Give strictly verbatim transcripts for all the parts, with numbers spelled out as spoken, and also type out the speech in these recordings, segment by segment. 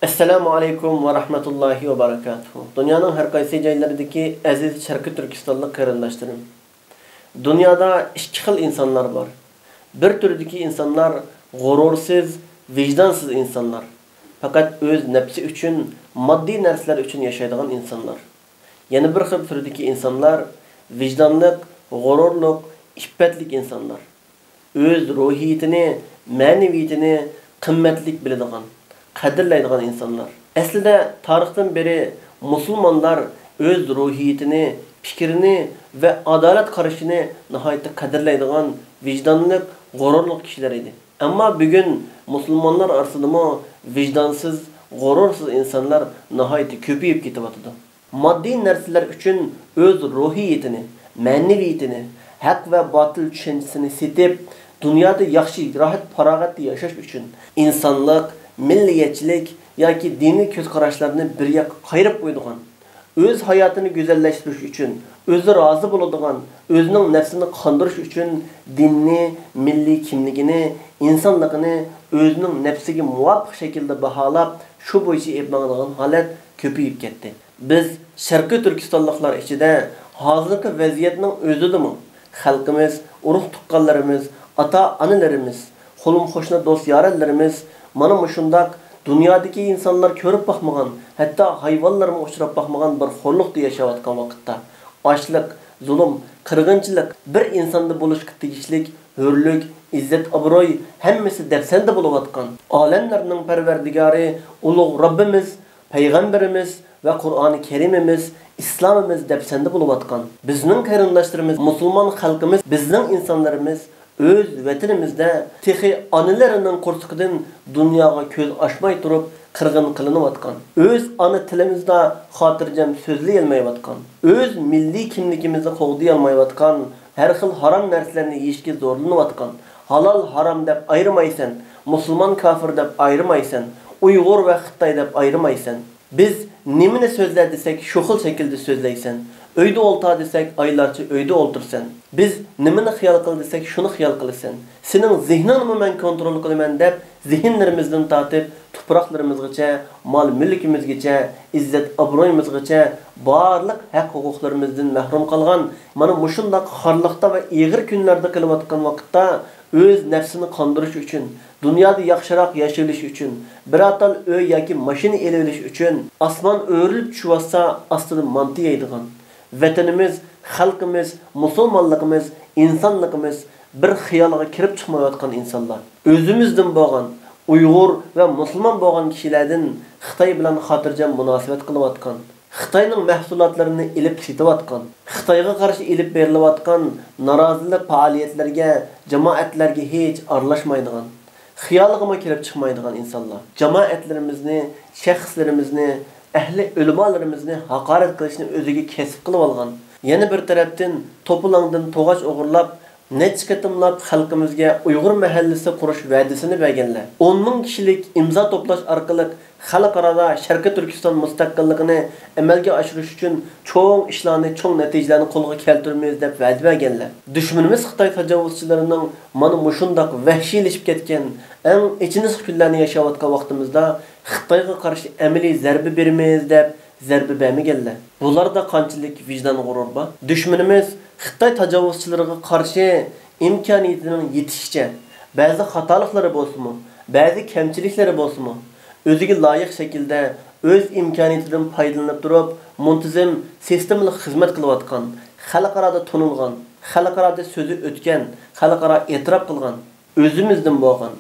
ئەسسالامۇ ئەلەيكۇم ۋە رەھمەتۇللاھى ۋە بەرىكاتۇھۇ. دۇنيانىڭ ھەر قايسى جايلىرىدىكى ئەزىز شەرقىي تۈركىستانلىق قېرىنداشلىرىم. دۇنيادا ئىككى خىل ئىنسانلار بار. بىر تۈردىكى ئىنسانلار غۇرۇرسىز، ۋىجدانسىز ئىنسانلار. پەقەت ئۆز نەپسى ئۈچۈن، ماددىي نەرسىلەر ئۈچۈن ياشايدىغان ئىنسانلار. يەنە بىر خىل تۈردىكى ئىنسانلار ۋىجدانلىق، غۇرۇرلۇق، ئىپپەتلىك ئىنسانلار. ئۆز روھىيىتىنى، مەنىۋىيىتىنى قىممەتلىك بىلىدىغان، قەدىرلەيدىغان ئىنسانلار. ئەسلىدە تارىختىن بېرى مۇسۇلمانلار ئۆز روھىيىتىنى، پىكرىنى ۋە ئادالەت قارىشىنى ناھايىتى قەدىرلەيدىغان ۋىجدانلىق، غۇرۇرلۇق كىشىلەر ئىدى. ئەمما بۈگۈن مۇسۇلمانلار ئارىسىدىمۇ ۋىجدانسىز، غۇرۇرسىز ئىنسانلار ناھايىتى كۆپىيىپ كېتىۋاتىدۇ. ماددىي نەرسىلەر ئۈچۈن ئۆز روھىيىتىنى، مەنىۋىيىتىنى، ھەق ۋە باتىل چۈشەنچىسىنى سېتىپ، دۇنيادا ياخشى، راھەت، پاراغەتتە ياشاش ئۈچۈن، ئىنسانلىق، مىللىيەتچىلىك ياكى دىنىي كۆز قاراشلارنى بىر ياققا قايرىپ قويىدىغان، ئۆز ھاياتىنى گۈزەللەشتۈرۈش ئۈچۈن، ئۆزى رازى بولىدىغان، ئۆزىنىڭ نەپسىنى قاندۇرۇش ئۈچۈن دىننى، مىللىي كىملىكىنى، ئىنسانلىقىنى ئۆزىنىڭ نەپسىگە مۇۋاپىق شەكىلدە باھالاپ، شۇ بويىچە ئېلىپ ماڭىدىغان ھالەت كۆپىيىپ كەتتى. بىز شەرقىي تۈركىستانلىقلار ئىچىدە ھازىرقى ۋەزىيەتنىڭ ئۆزىدىمۇ خەلقىمىز، ئۇرۇق-تۇغقانلىرىمىز، ئاتا-ئانىلىرىمىز، قولۇم-قوشنا دوست-يارەنلىرىمىز مانا مۇشۇنداق دۇنيادىكى ئىنسانلار كۆرۈپ باقمىغان، ھەتتا ھايۋانلارمۇ ئۇچراپ باقمىغان بىر خورلۇقتا ياشاۋاتقان ۋاقىتتا، ئاچلىق، زۇلۇم، قىرغىنچىلىق بىر ئىنساندا بولۇشقا تېگىشلىك ھۆرلۈك، ئىززەت-ئابرۇي ھەممىسى دەپسەندە بولۇۋاتقان، ئالەملەرنىڭ پەرۋەردىگارى ئۇلۇغ رەببىمىز، پەيغەمبىرىمىز ۋە قۇرئانى كەرىمىمىز، ئىسلامىمىز دەپسەندە بولۇۋاتقان. بىزنىڭ قېرىنداشلىرىمىز، مۇسۇلمان خەلقىمىز، بىزنىڭ ئىنسانلىرىمىز ئۆز ۋەتىنىمىزدە تېخى ئانىلىرىنىڭ قورسىقىدىن دۇنياغا كۆز ئاچماي تۇرۇپ قىرغىن قىلىنىۋاتقان. ئۆز ئانا تىلىمىزدا خاتىرجەم سۆزلىيەلمەيۋاتقان. ئۆز مىللىي كىملىكىمىزنى قوغدىيالمايۋاتقان. ھەر خىل ھارام نەرسىلەرنى يېيىشكە زورلىنىۋاتقان. ھالال، ھارام دەپ ئايرىمايسەن، مۇسۇلمان، كاپىر دەپ ئايرىمايسەن، ئۇيغۇر ۋە خىتاي دەپ ئايرىمايسەن. بىز نېمىنى سۆزلە دېسەك، شۇ خىل شەكىلدە سۆزلەيسەن. ئۆيدە ئولتۇر دېسەك، ئايلارچە ئۆيدە ئولتۇرىسەن. بىز نېمىنى خىيال قىل دېسەك، شۇنى خىيال قىلىسەن. سېنىڭ زېھنىڭنىمۇ مەن كونترول قىلىمەن دەپ، زېھىنلىرىمىزدىن تارتىپ، تۇپراقلىرىمىزغىچە، مال-مۈلكىمىزگىچە، ئىززەت-ئابرۇيىمىزغىچە بارلىق ھەق-ھوقۇقلىرىمىزدىن مەھرۇم قالغان، مانا مۇشۇنداق خارلىقتا ۋە ئېغىر كۈنلەردە قېلىۋاتقان ۋاقىتتا، ئۆز نەپسىنى قاندۇرۇش ئۈچۈن، دۇنيادا ياخشىراق ياشىۋېلىش ئۈچۈن، بىرەر تال ئۆي ياكى ماشىنا ئېلىۋېلىش ئۈچۈن، ئاسمان ئۆرۈلۈپ چۈشۈۋاتسا، ئاستىدا مانتا يەيدىغان، ۋەتىنىمىز، خەلقىمىز، مۇسۇلمانلىقىمىز، ئىنسانلىقىمىز بىر خىيالغا كىرىپ چىقمايۋاتقان ئىنسانلار. ئۆزىمىزدىن بولغان، ئۇيغۇر ۋە مۇسۇلمان بولغان كىشىلەردىن خىتاي بىلەن خاتىرجەم مۇناسىۋەت قىلىۋاتقان، خىتاينىڭ مەھسۇلاتلىرىنى ئېلىپ سېتىۋاتقان، خىتايغا قارشى ئېلىپ بېرىلىۋاتقان نارازىلىق پائالىيەتلىرىگە، جامائەتلەرگە ھېچ ئارىلاشمايدىغان، خىيالىغىمۇ كىرىپ چىقمايدىغان ئىنسانلار. جامائەتلىرىمىزنى، شەخسلىرىمىزنى، ئەھلى ئۆلىمالىرىمىزنى ھاقارەت قىلىشنى ئۆزىگە كەسىپ قىلىۋالغان. يەنە بىر تەرەپتىن، توپىلاڭدىن توغاچ ئوغرىلاپ، نەچچە قېتىملاپ خەلقىمىزگە ئۇيغۇر مەھەللىسى قۇرۇش ۋەدىسىنى بەرگەنلەر. ئون مىڭ كىشىلىك ئىمزا توپلاش ئارقىلىق خەلقئارادا شەرقىي تۈركىستان مۇستەقىللىقىنى ئەمەلگە ئاشۇرۇش ئۈچۈن چوڭ ئىشلارنى، چوڭ نەتىجىلەرنى قولغا كەلتۈرىمىز دەپ ۋەدە بەرگەنلەر. دۈشمىنىمىز خىتاي تاجاۋۇزچىلىرىنىڭ مانا مۇشۇنداق ۋەھشىيلىشىپ كەتكەن، ئەڭ ئېچىنىشلىق كۈنلەرنى ياشاۋاتقان ۋاقتىمىزدا خىتايغا قارشى ئەمەلىي زەربە بېرىمىز دەپ زەربە بەرمىگەنلەر. بۇلاردا قانچىلىك ۋىجدان غۇرۇر بار؟ دۈشمىنىمىز خىتاي تاجاۋۇزچىلىرىغا قارشى ئىمكانىيىتىنىڭ يېتىشىچە، بەزى خاتالىقلىرى بولسىمۇ، بەزى كەمچىلىكلىرى بولسىمۇ، ئۆزىگە لايىق شەكىلدە ئۆز ئىمكانىيىتىدىن پايدىلىنىپ تۇرۇپ، مۇنتىزىم، سىستېمىلىق خىزمەت قىلىۋاتقان، خەلقئارادا تونۇلغان، خەلقئارادا سۆزى ئۆتكەن، خەلقئارا ئېتىراپ قىلغان، ئۆزىمىزدىن بولغان،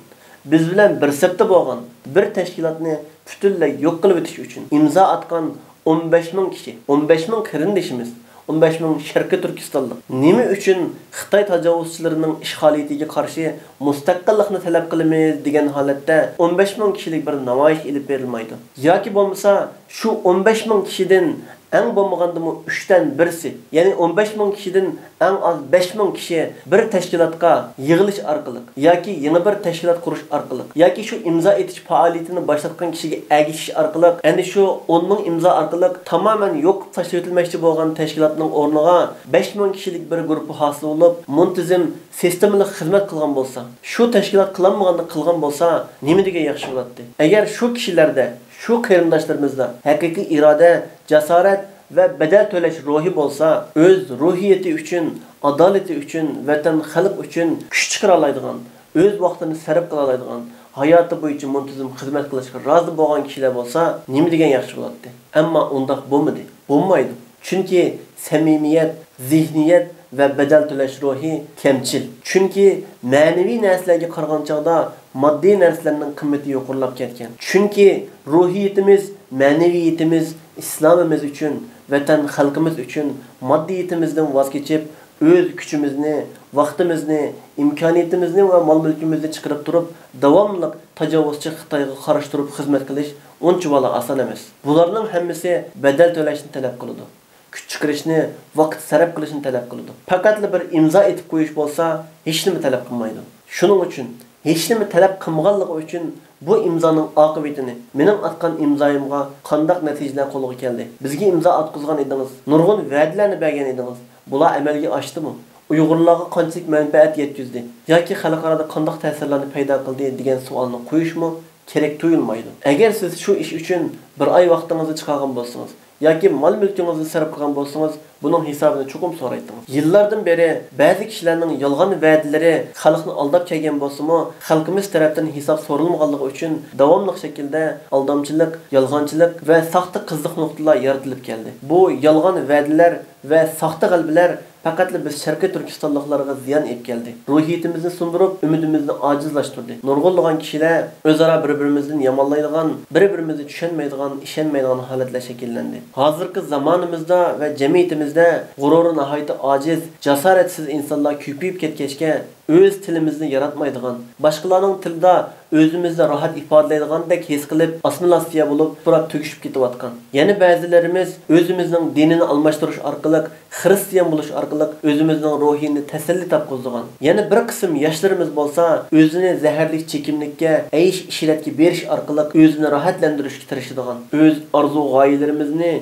بىز بىلەن بىر سەپتە بولغان بىر تەشكىلاتنى پۈتۈنلەي يوق قىلىۋېتىش ئۈچۈن ئىمزا ئاتقان ئون بەش مىڭ كىشى، ئون بەش مىڭ قېرىندىشىمىز، ئون بەش مىڭ شەرقىي تۈركىستانلىق نېمە ئۈچۈن خىتاي تاجاۋۇزچىلىرىنىڭ ئىشغالىيىتىگە قارشى مۇستەقىللىقنى تەلەپ قىلىمىز دېگەن ھالەتتە ئون بەش مىڭ كىشىلىك بىر نامايىش ئېلىپ بېرىلمايدۇ؟ ياكى بولمىسا شۇ ئون بەش مىڭ كىشىدىن ئەڭ بولمىغاندىمۇ ئۈچتىن بىرسى، يەنى ئون بەش مىڭ كىشىدىن ئەڭ ئاز بەش مىڭ كىشى بىر تەشكىلاتقا يىغىلىش ئارقىلىق ياكى يېڭى بىر تەشكىلات قۇرۇش ئارقىلىق ياكى شۇ ئىمزا ئېتىش پائالىيىتىنى باشلاتقان كىشىگە ئەگىشىش ئارقىلىق، ئەنە شۇ ئون مىڭ ئىمزا ئارقىلىق تامامەن يوق قىلىپ تاشلىۋېتىلمەكچى بولغان تەشكىلاتنىڭ ئورنىغا بەش مىڭ كىشىلىك بىر گۇرۇپپا ھاسىل بولۇپ، مۇنتىزىم، سىستېمىلىق خىزمەت قىلغان بولسا، شۇ تەشكىلات قىلالمىغاندەك قىلغان بولسا، نېمە دېگەن ياخشى بولاتتى؟ ئەگەر شۇ كىشىلەردە، شۇ قېرىنداشلىرىمىزدا ھەقىقىي ئىرادە، جاسارەت ۋە بەدەل تۆلەش روھى بولسا، ئۆز روھىيىتى ئۈچۈن، ئادالىتى ئۈچۈن، ۋەتەن، خەلق ئۈچۈن كۈچ چىقىرالايدىغان، ئۆز ۋاقتىنى سەرپ قىلالايدىغان، ھاياتى بويىچە مۇنتىزىم خىزمەت قىلىشقا رازى بولغان كىشىلەر بولسا، نېمە دېگەن ياخشى بولاتتى. ئەمما ئۇنداق بولمىدى، بولمايدۇ. چۈنكى سەمىمىيەت، زېھنىيەت ۋە بەدەل تۆلەش روھى كەمچىل. چۈنكى مەنىۋى نەرسىلەرگە قارىغان چاغدا ماددىي نەرسىلەرنىڭ قىممىتى يۇقىرىلاپ كەتكەن. چۈنكى روھىيىتىمىز، مەنىۋىيىتىمىز ئىسلامىمىز ئۈچۈن، ۋەتەن، خەلقىمىز ئۈچۈن ماددىيىتىمىزدىن ۋاز كېچىپ، ئۆز كۈچىمىزنى، ۋاقتىمىزنى، ئىمكانىيىتىمىزنى ۋە مال-مۈلكىمىزنى چىقىرىپ تۇرۇپ، داۋاملىق تاجاۋۇزچى خىتايغا قارشى تۇرۇپ خىزمەت قىلىش ئۇنچىۋالا ئاسان ئەمەس. بۇلارنىڭ ھەممىسى بەدەل تۆلەشنى تەلەپ قىلىدۇ. كۈچ چىقىرىشنى، ۋاقىت سەرپ قىلىشنى تەلەپ قىلىدۇ. پەقەتلا بىر ئىمزا ئېتىپ قويۇش بولسا، ھېچنېمە تەلەپ قىلمايدۇ. شۇنىڭ ئۈچۈن ھېچنېمە تەلەپ قىلمىغانلىقى ئۈچۈن بۇ ئىمزانىڭ ئاقىۋىتىنى، مېنىڭ ئاتقان ئىمزايىمغا قانداق نەتىجىلەر قولغا كەلدى؟ بىزگە ئىمزا ئاتقۇزغان ئىدىڭىز، نۇرغۇن ۋەدىلەرنى بەرگەن ئىدىڭىز. بۇلار ئەمەلگە ئاشتىمۇ؟ ئۇيغۇرلارغا قانچىلىك مەنپەئەت يەتكۈزدى؟ ياكى خەلقئارادا قانداق تەسىرلەرنى پەيدا قىلدى؟ دېگەن سوئالنى قويۇشمۇ كېرەك تۇيۇلمايدۇ. ئەگەر سىز شۇ ئىش ئۈچۈن بىر ئاي ۋاقتىڭىزنى چىقارغان بولسىڭىز ياكى مال-مۈلكىڭىزنى سەرپ قىلغان بولسىڭىز، بۇنىڭ ھېسابىنى چوقۇم سورايتتىڭىز. يىللاردىن بېرى بەزى كىشىلەرنىڭ يالغان ۋەدىلىرى خەلقنى ئالداپ كەلگەن بولسىمۇ، خەلقىمىز تەرەپتىن ھېساب سورالمىغانلىقى ئۈچۈن داۋاملىق شەكىلدە ئالدامچىلىق، يالغانچىلىق ۋە ساختا قىزىق نۇقتىلار يارىتىلىپ كەلدى. بۇ يالغان ۋەدىلەر ۋە ساختا غەلىبىلەر پەقەتلا بىز شەرقىي تۈركىستانلىقلارغا زىيان ئېلىپ كەلدى. روھىيىتىمىزنى سۇندۇرۇپ، ئۈمىدىمىزنى ئاجىزلاشتۇردى. نۇرغۇنلىغان كىشىلەر ئۆزئارا بىر-بىرىمىزدىن يامانلايدىغان، بىر-بىرىمىزنى چۈشەنمەيدىغان، ئىشەنمەيدىغان ھالەتلەر شەكىللەندى. ھازىرقى زامانىمىزدا ۋە جەمئىيىتىمىزدە غۇرۇرى ناھايىتى ئاجىز، جاسارەتسىز ئىنسانلار كۆپىيىپ كەتكەچكە، ئۆز تىلىمىزنى ياراتمايدىغان، باشقىلارنىڭ تىلىدا ئۆزىمىزنى راھەت ئىپادىلەيدىغاندەك ھېس قىلىپ، ئاسسىمىلياتسىيە بولۇپ، پۇراپ تۈگىشىپ كېتىۋاتقان. يەنە بەزىلىرىمىز ئۆزىمىزنىڭ دىنىنى ئالماشتۇرۇش ئارقىلىق، خىرىستىيان بولۇش ئارقىلىق ئۆزىمىزنىڭ روھىنى تەسەللى تاپقۇزىدىغان. يەنە بىر قىسىم ياشلىرىمىز بولسا، ئۆزىنى زەھەرلىك چېكىملىككە، ئەيش-ئىشرەتكە بېرىش ئارقىلىق ئۆزىنى راھەتلەندۈرۈشكە تىرىشىدىغان. ئۆز ئارزۇ-غايىلىرىمىزنى،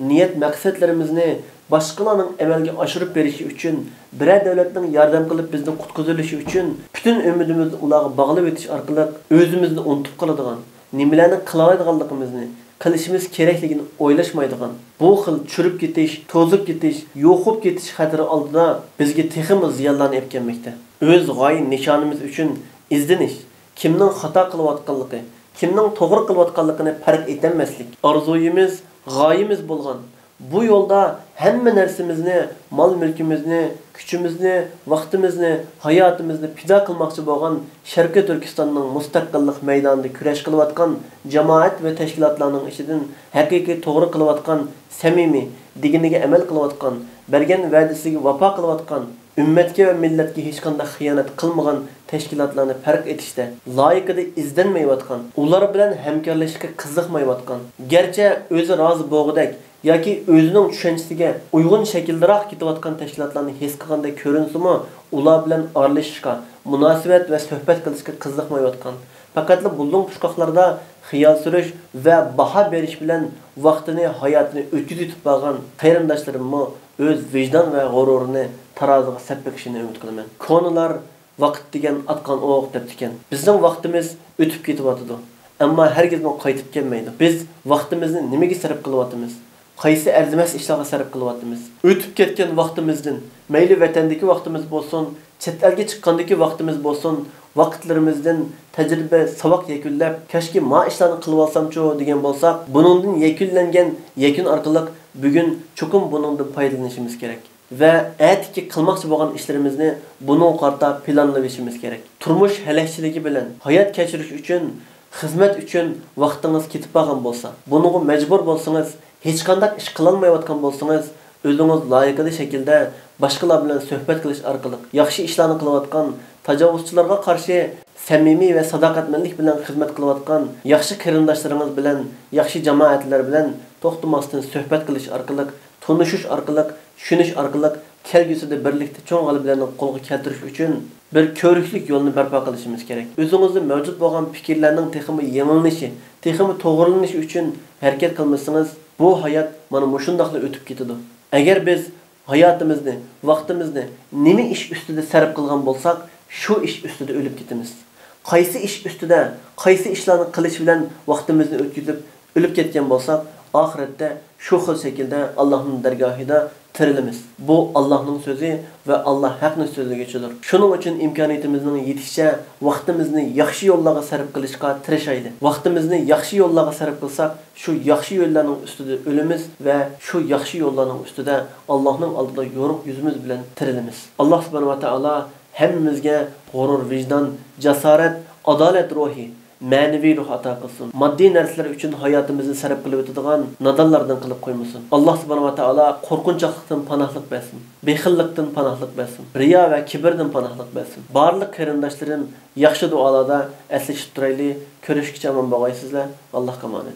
نىيەت-مەقسەتلىرىمىزنى باشقىلارنىڭ ئەمەلگە ئاشۇرۇپ بېرىشى ئۈچۈن، بىرەر دۆلەتنىڭ ياردەم قىلىپ بىزنى قۇتقۇزۇۋېلىشى ئۈچۈن پۈتۈن ئۈمىدىمىزنى ئۇلارغا باغلىۋېتىش ئارقىلىق ئۆزىمىزنى ئۇنتۇپ قالىدىغان، نېمىلەرنى قىلالايدىغانلىقىمىزنى، قىلىشىمىز كېرەكلىكىنى ئويلاشمايدىغان، بۇ خىل چۈرۈپ كېتىش، توزۇپ كېتىش، يوقىلىپ كېتىش خەتىرى ئالدىدا بىزگە تېخىمۇ زىيانلارنى ئەپ كەلمەكتە. ئۆز غايە نىشانىمىز ئۈچۈن ئىزدىنىش، كىمنىڭ خاتا قىلىۋاتقانلىقى، كىمنىڭ توغرا قىلىۋاتقانلىقىنى پەرق ئېتەلمەسلىك، ئارزۇيىمىز، غايىمىز بولغان بۇ يولدا ھەممە نەرسىمىزنى، مال-مۈلكىمىزنى، كۈچىمىزنى، ۋاقتىمىزنى، ھاياتىمىزنى پىدا قىلماقچى بولغان شەرقىي تۈركىستاننىڭ مۇستەقىللىق مەيدانىدا كۈرەش قىلىۋاتقان جامائەت ۋە تەشكىلاتلارنىڭ ئىچىدىن ھەقىقىي توغرا قىلىۋاتقان، سەمىمىي، دېگىنىگە ئەمەل قىلىۋاتقان، بەرگەن ۋەدىسىگە ۋاپا قىلىۋاتقان، ئۈممەتكە ۋە مىللەتكە ھېچقانداق خىيانەت قىلمىغان تەشكىلاتلارنى پەرق ئېتىشتە لايىقىدا ئىزدەنمەيۋاتقان، ئۇلار بىلەن ھەمكارلىشىشقا قىزىقمايۋاتقان، گەرچە ئۆزى رازى بولغۇدەك ياكى ئۆزىنىڭ چۈشەنچىسىگە ئۇيغۇن شەكىلدىراق كېتىۋاتقان تەشكىلاتلارنى ھېس قىلغاندەك كۆرۈنسىمۇ، ئۇلار بىلەن ئارىلىشىشقا، مۇناسىۋەت ۋە سۆھبەت قىلىشقا قىزىقمايۋاتقان، پەقەتلا بۇلۇڭ-پۇچقاقلاردا خىيال سۈرۈش ۋە باھا بېرىش بىلەن ۋاقتىنى، ھاياتىنى ئۆتكۈزۈۋېتىپ بارغان قېرىنداشلىرىممۇ ئۆز ۋىجدان ۋە غۇرۇرىنى تارازىغا سەپ بېقىشىنى ئۈمىد قىلىمەن. كونىلار، ۋاقىت دېگەن ئاتقان ئوق دەپتىكەن. بىزنىڭ ۋاقتىمىز ئۆتۈپ كېتىۋاتىدۇ، ئەمما ھەرگىزمۇ قايتىپ كەلمەيدۇ. بىز ۋاقتىمىزنى نېمىگە سەرپ قىلىۋاتىمىز؟ قايسى ئەرزىمەس ئىشلارغا سەرپ قىلىۋاتىمىز؟ ئۆتۈپ كەتكەن ۋاقتىمىزدىن، مەيلى ۋەتەندىكى ۋاقتىمىز بولسۇن، چەت ئەلگە چىققاندىكى ۋاقتىمىز بولسۇن، ۋاقىتلىرىمىزدىن تەجرىبە، ساۋاق يەكۈنلەپ، كاشكى ما ئىشلارنى قىلىۋالسامچۇ دېگەن بولساق، بۇنىڭدىن يەكۈنلەنگەن يەكۈن ئارقىلىق بۈگۈن چوقۇم بۇنىڭدىن پايدىلىنىشىمىز كېرەك. ۋە ئەتىكى قىلماقچى بولغان ئىشلىرىمىزنى بۇنىڭغا قارىتا پىلانلىۋېلىشىمىز كېرەك. تۇرمۇش ھەلەكچىلىكى بىلەن ھايات كەچۈرۈش ئۈچۈن، خىزمەت ئۈچۈن ۋاقتىڭىز كېتىپ بارغان بولسا، بۇنىڭغا مەجبۇر بولسىڭىز، ھېچقانداق ئىش قىلالمايۋاتقان بولسىڭىز، ئۆزىڭىز لايىقىدا شەكىلدە باشقىلار بىلەن سۆھبەت قىلىش ئارقىلىق، ياخشى ئىشلارنى قىلىۋاتقان، تاجاۋۇزچىلارغا قارشى سەمىمىي ۋە ساداقەتمەنلىك بىلەن خىزمەت قىلىۋاتقان ياخشى قېرىنداشلىرىڭىز بىلەن، ياخشى جامائەتلەر بىلەن توختىماستىن سۆھبەت قىلىش ئارقىلىق، تونۇشۇش ئارقىلىق، چۈشىنىش ئارقىلىق كەلگۈسىدە بىرلىكتە چوڭ غەلىبىلەرنى قولغا كەلتۈرۈش ئۈچۈن بىر كۆۋرۈكلۈك يولنى بەرپا قىلىشىمىز كېرەك. ئۆزىڭىزدە مەۋجۇت بولغان پىكىرلەرنىڭ تېخىمۇ يېڭىلىنىشى، تېخىمۇ توغرىلىنىشى ئۈچۈن ھەرىكەت قىلمىسىڭىز، بۇ ھايات مانا مۇشۇنداقلا ئۆتۈپ كېتىدۇ. ئەگەر بىز ھاياتىمىزنى، ۋاقتىمىزنى نېمە ئىش ئۈستىدە سەرپ قىلغان بولساق، شۇ ئىش ئۈستىدە ئۆلۈپ كېتىمىز. قايسى ئىش ئۈستىدە، قايسى ئىشلارنى قىلىش بىلەن ۋاقتىمىزنى ئۆتكۈزۈپ، ئۆلۈپ كەتكەن بولساق، ئاخىرەتتە شۇ خىل شەكىلدە ئاللاھنىڭ دەرگاھىدا تىرىلىمىز. بۇ ئاللاھنىڭ سۆزى ۋە ئاللاھ ھەقنى سۆزلىگۈچىدۇر. شۇنىڭ ئۈچۈن ئىمكانىيىتىمىزنىڭ يېتىشىچە ۋاقتىمىزنى ياخشى يوللارغا سەرپ قىلىشقا تىرىشايلى. ۋاقتىمىزنى ياخشى يوللارغا سەرپ قىلساق، شۇ ياخشى يوللارنىڭ ئۈستىدە ئۆلىمىز ۋە شۇ ياخشى يوللارنىڭ ئۈستىدە ئاللاھنىڭ ئالدىدا يورۇق يۈزىمىز بىلەن تىرىلىمىز. ئاللاھ سۇبھانەھۇ ۋە تائالا ھەممىمىزگە غۇرۇر ۋىجدان، جاسارەت، ئادالەت روھى، مەنىۋى روھ ئاتا قىلسۇن. ماددىي نەرسىلەر ئۈچۈن ھاياتىمىزنى سەرپ قىلىۋېتىدىغان نادانلاردىن قىلىپ قويمىسۇن. ئاللاھ سۇبھانەھۇ ۋە تائالا قورقۇنچاقلىقتىن پاناھلىق بەرسۇن. بېخىللىقتىن پاناھلىق بەرسۇن. رىيا ۋە كىبىردىن پاناھلىق بەرسۇن. بارلىق قېرىنداشلىرىم، ياخشى دۇئالاردا ئەسلىشىپ تۇرايلى. كۆرۈشكىچە ئامان بولغايسىزلەر. ئاللاھقا ئامانەت.